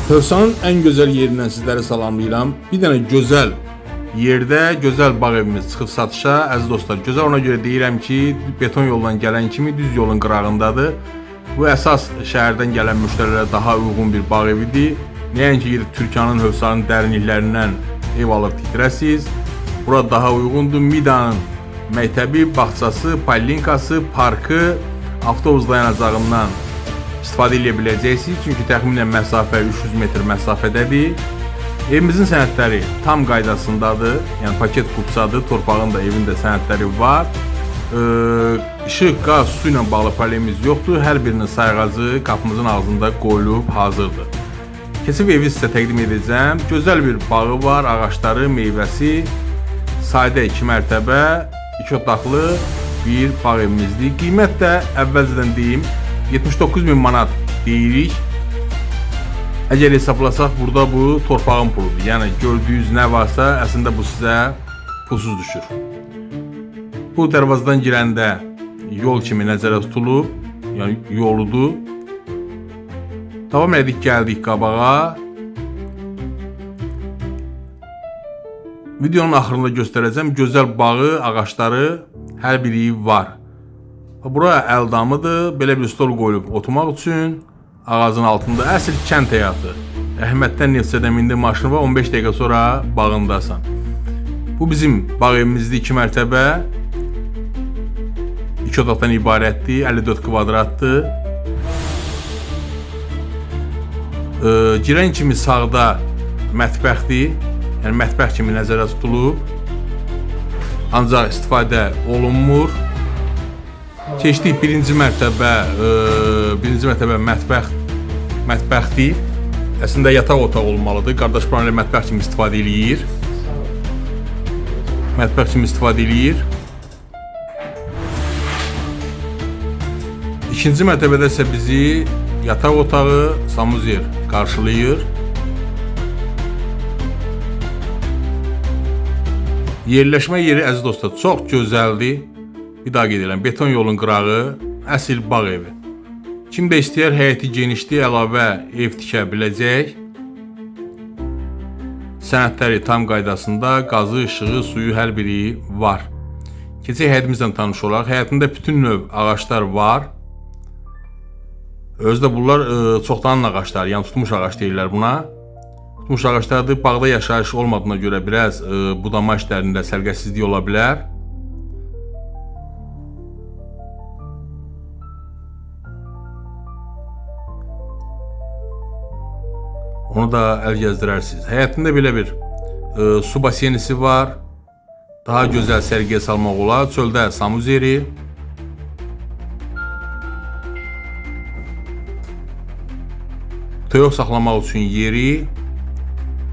Hövsanın ən gözəl yerindən sizləri salamlayıram. Bir dənə gözəl yerdə gözəl bağ evimiz çıxıb satışa. Əziz dostlar, gözəl ona görə deyirəm ki, beton yoldan gələn kimi düz yolun qırağındadır. Bu əsas şəhərdən gələn müştərilərə daha uyğun bir bağ evidir. Nəinki gedib Türkanın, Hövsanın dərinliklərindən ev alıb tikdirəsiz. Bura daha uyğundur. Midanın məktəbi, bağçası, polinkası, parkı, avtobus dayanacağından istifadə edə biləcəksiniz. Çünki təxminən məsafə 300 metr məsafədədir. Evimizin sənədləri tam qaydasındadır. Yəni paket kupçadır. Torpağın da evin də sənədləri var. İşıq, qaz, su ilə bağlı problemimiz yoxdur. Hər birinin sayğacı qapımızın ağzında qoyulub hazırdır. Keçib evi sizə təqdim edəcəm. Gözəl bir bağı var, ağacları, meyvəsi. Sadə 2 mərtəbə, 2 otaqlı bir bağ evimizdir. Qiymət də əvvəlcədən deyim, 79 min manat deyirik. Əgər hesablasaq, burada bu torpağın puludur. Yəni gördüyünüz nə varsa, əslində bu sizə pulsuz düşür. Bu darvazadan girəndə yol kimi nəzərə tutulub, yəni yoludur. Davam edik, gəldik qabağa. Videonun axırında göstərəcəm. Gözəl bağı, ağacları, hər biri var. Bura əldamıdır. Belə bir stol qoyulub oturmaq üçün. Ağacın altında əsl kənd həyatı. Əhməddən Neftçədən mindi maşını var, 15 dəqiqə sonra bağındasan. Bu bizim bağ evimizdir, 2 mərtəbə. 2 otaqdan ibarətdir, 54 kvadratdır. Girən kimi sağda mətbəxdir. Yəni mətbəx kimi nəzərdə tutulub. Ancaq istifadə olunmur. Keçdik birinci mərtəbə, birinci mərtəbə mətbəxdir. Əslində yataq otağı olmalıdır. Qardaş buranı elə mətbəx kimi istifadə eləyir. Mətbəx kimi istifadə eləyir. İkinci mərtəbədə isə bizi yataq otağı, samuzer qarşılayır. Yerləşmə yeri əziz dostlar çox gözəldir. Bir daha qeyd edirəm, beton yolun qırağı, əsl bağ evi. Kim də istəyər həyəti genişdir, əlavə ev tikə biləcək. Sənədləri tam qaydasında, qazı, işığı, suyu hər biri var. Keçək həyətimizlə tanış olaq. Həyətində bütün növ ağaclar var. Özü də bunlar çoxdanın ağaclar, yəni tutmuş ağac deyirlər buna. Tutmuş ağaclardır. Bağda yaşayış olmadığına görə biraz budama işlərində səliqəsizlik ola bilər. Onu da əl gəzdirərsiniz. Həyətində belə bir su basenisi var. Daha gözəl səliqəyə salmaq olar. Çöldə samuzeri. Toyuq saxlamaq üçün yeri.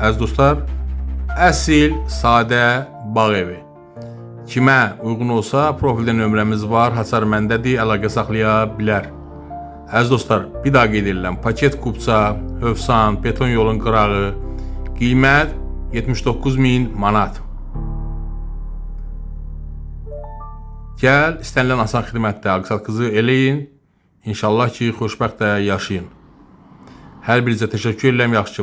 Əziz dostlar, əsl sadə bağ evi. Kimə uyğun olsa, profildə nömrəmiz var, hasar məndədir, əlaqə saxlaya bilər. Əziz dostlar, bir daha qeyd edirəm. Paket kupça, Hövsan, beton yolun qırağı, qiymət 79 min manat. Gəl, istənilən asan xidmətdə alqı-satqızı eləyin. İnşallah ki, xoşbəxt də yaşayın. Hər birinizə təşəkkür edirəm, yaxşı ki